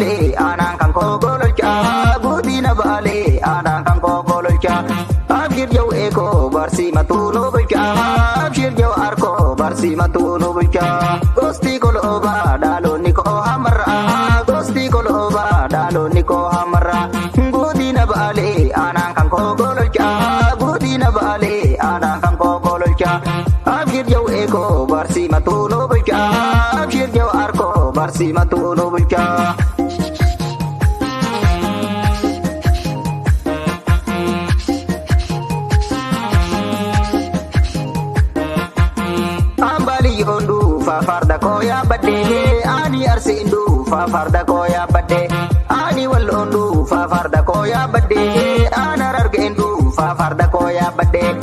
Baalee aanaan kan koo gololchaa, godina Baalee aanaan kan koo gololchaa. Abshir jau eekoo barsiimatu nu bulchaa, abshir jau arkoo barsiimatu nu bulchaa. Gosti kolobaa dhaloonni koo hamarraa, gosti kolobaa dhaloonni koo hamarraa. Godina Baalee aanaan kan koo gololchaa, godina Baalee aanaan kan koo gololchaa. Abshir jau eekoo barsiimatu nu bulchaa, abshir jau arkoo barsiimatu nu bulchaa. Ambaliyyoon dhuunfaa farda koo yaabbadhee, ani Arsiin dhuunfaa farda koo yaabbadhee, ani Walloon dhuunfaa farda koo yaabbadhee, ana Harargeen dhuunfaa farda koo yaabbadhee.